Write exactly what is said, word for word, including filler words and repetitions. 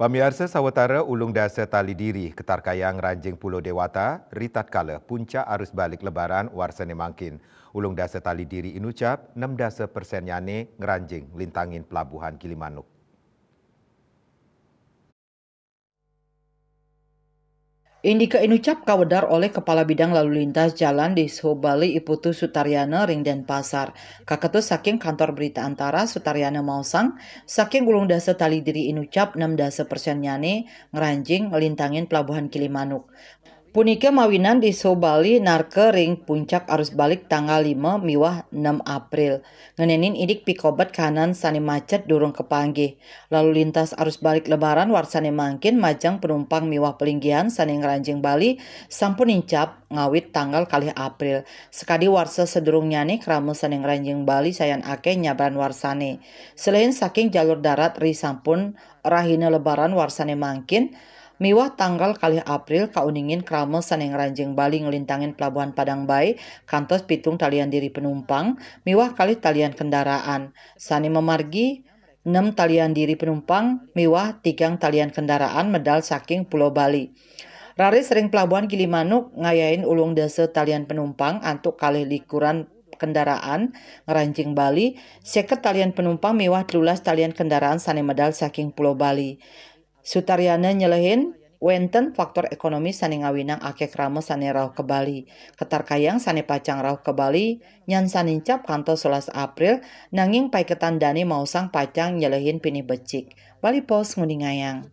Pamiarsa sawatara, ulung dasa tali diri katarkayang ngranjing Pulo Dewata, ritatkala puncak arus balik Lebaran warsane mangkin. Ulung dasa tali diri inucap, nem dasa persennyane ngranjing nglintangin Pelabuhan Gilimanuk. Indika inucap kawedar olih Kepala Bidang Lalu Lintas Jalan Dishub Bali I Putu Sutaryana ring Denpasar. Kaketus saking Kantor Berita Antara, Sutaryana maosang, saking ulung dasa tali diri inucap, nem dasa persennyane ngranjing nglintangin Pelabuhan Gilimanuk. Punika mawinan Dishub Bali narka ring puncak arus balik tanggal lima miwah nem April. Ngenenin indik pikobet kahanan sane macet durung kapanggih. Lalu lintas arus balik Lebaran warsane mangkin majeng penumpang miwah palinggihan sane ngranjing Bali sampun nincap ngawit tanggal kalih April. Sakadi warsa sadurungnyane krama sane ngranjing Bali sayan akeh nyabran warsane. Selain saking jalur darat ri sampun rahina Lebaran warsane mangkin, miwah tanggal kalih April kauningin krama sane ngranjing Bali nglintangin Pelabuhan Padang Bai kantos pitung talian diri penumpang miwah kalih talian kendaraan. Sane mamargi nem talian diri penumpang miwah tigang talian kendaraan medal saking Pulo Bali. Raris ring Pelabuhan Gilimanuk ngayahin ulung dasa talian penumpang antuk kalih likuran kendaraan ngranjing Bali, seket talian penumpang miwah telulas talian kendaraan sane medal saking Pulo Bali. Sutaryana nyelehin, wenten faktor ekonomi sane ngawinang akeh krama sane rauh ka Bali. Katarkayang sane pacang rauh ka Bali nyan sane nincap kantos solas April, nanging paiketan dane maosang pacang nyelehin pinih becik. Bali Post nguningayang.